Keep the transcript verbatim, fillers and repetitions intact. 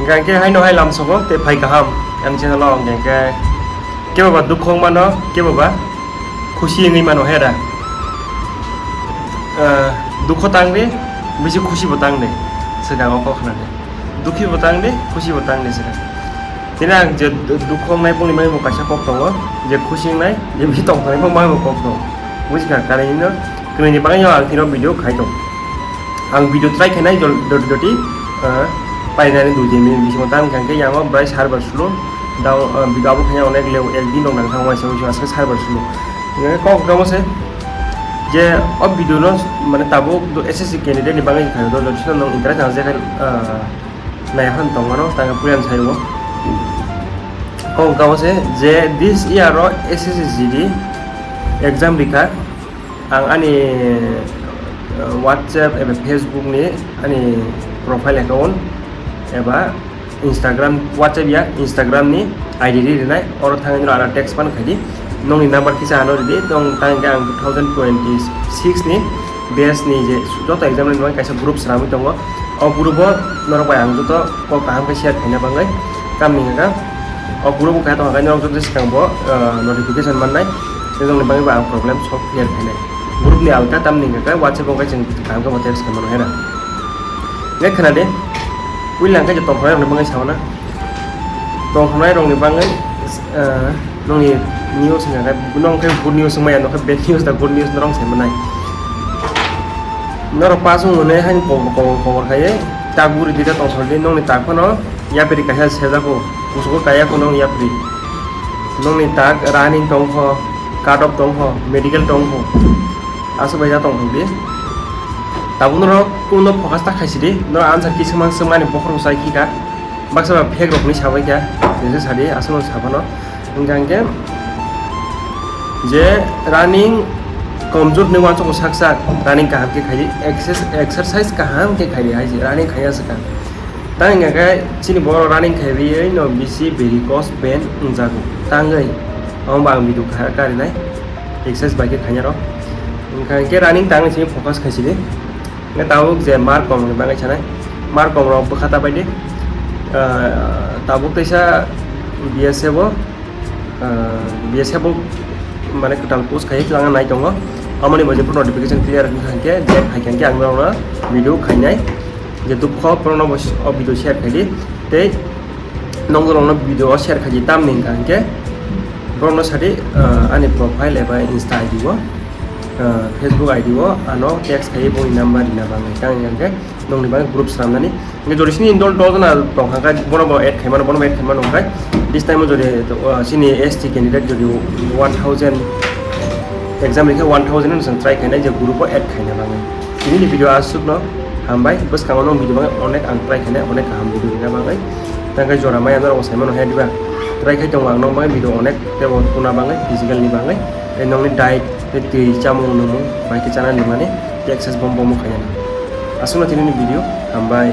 Hingke hingke haino hai lamsogo tei phai kaham ani channel o, hingke hingke kebo ba dukhu wng mano, kebo ba khusi wngwi mano hera. Ah, dukhu tang di, bisi khusi bo tang di, swkang o kok khna di. Dukhi bo tang di, khusi bo tang di swkang. Tini ang je du-, dukhu wngnai boni bagwi bo kaisa kok tongo, je khusi wngnai, je bisi tong thani bo bagwi bo kok tongo. Buji kha, kainwi no, kwnwi ni bagwi no ang tino video khai tong. Ang video try khainai jol-, joti joti, ah, painani dui din ni bisingo tang kha khe yango bwrai server slow, down, ah, video abo khaina onek le ek din rok nang thang waisa waisa aswk server slow. Hingke kok kamo se je o video no mane tabuk do S S C candidate ni bagwi khaina do joti sino nang interest nang je khai, ah, nai han tong mano tang puyan sai wo. Kok kamo se je this year o S S C G D exam rikha. Ang ani, eh, WhatsApp eba Facebook ni ani profile account eba Instagram, WhatsApp ya, Instagram ni I D ri rinai, oro thangwi nw aro text pan khaidi. Nokni number kisa ano ridi, tong tang khe ang two thousand twenty-six ni batch ni je joto exam ni bagwi kaisa group swnamwi tongo. O group o norok bai ang joto kok kaham khe share khaina bagwi tamni hwnkha. O group o kaya tongkha khe norok joto swkang bo, eh, notification mannai. Tei nokni bagwi bo ang problem solve clear khainai. Group ni alka tamni hwnkha khe WhatsApp o khe chwng kaham khe bo text khaimano hena. Hingkhe khna di, puila hwnkhe je tongthoknai rokni bagwi sao na. Tongthoknai rokni bagwi, eh, nokni news hwnkha khe, nokni khe good news wngmaya, nokhe bad news da good news norok sai manai. Norok pass wng hwnwi haino kobor, kobor, kobor khaiwi tak guri dita tongthok di, nokni tak phano yapri kaisa sejago, kusugo kaya phano yapri. Nokni tak running tongkho, cut off tongkho, medical tongkho, aswk bai ja tongthok di. Tabuk norok kuno focus ta khaisi di, norok answer kisa mang swngmani bokhorok sai khika. Baksa ba fake rok hinwi sabai kha, jesa sadi, aswkno saphano. Hwnkha hwnkhe je running komjor hinwi uansukgo sak sak, running kaham khe khaidi, exercise, exercise kaham khe khaidi hai se, running khaiya swkang. Tang hwnkha khe chini borok running khaiwi no bisi varicose vein wngjago. Tangwi omo bo ang video kha-, karinai, exercise bai khe khainai rok. Hwnkha hwnkhe running tangwi simi focus khaisidi. Hingke tabuk je mark kom ni bagwi sanai, mark kom rok bwkha ta bai di. Ah, tabuk teisa B S F o, ah, B S F o mane kwtal post khai twlangna nai tongo. Amoni bo je notification clear wngkha hingke, je hai khe ang norokno video khainai. Je dukho borokno bo o video share khaidi. Tei nokjagorokno video o share khaidi, tamni hwnkha hingke borokno sadi, ah, ani profile eba Insta I D o, ah, Facebook I D o ano text khai boni number rina bagwi. Tang hingkha hingke nokni bagwi group swnamnani. Hingke jodi sini dol dol jona tongkha khe bono bo add khaimano, bono bo add khaimano hwnkhe this time o jodi, ah, sini S T candidate jodi one thousand exam rikhe one thousand no chwng try khainai je group o add khaina bagwi. Tini ni video aswkno hambai, bwskango nw video bagwi onek ang try khainai, onek kaham video rina bagwi. Tangkhe jora maya norok saimano hai diba? Try khai tongo ang nw bagwi video onek tebo tuna bagwi, physical ni bagwi. Tei nokni diet, tei twi chamung nwngmung, bai khe chana nungmani, tei exercise bom bom khainani. Aswkno tini ni video, hambai.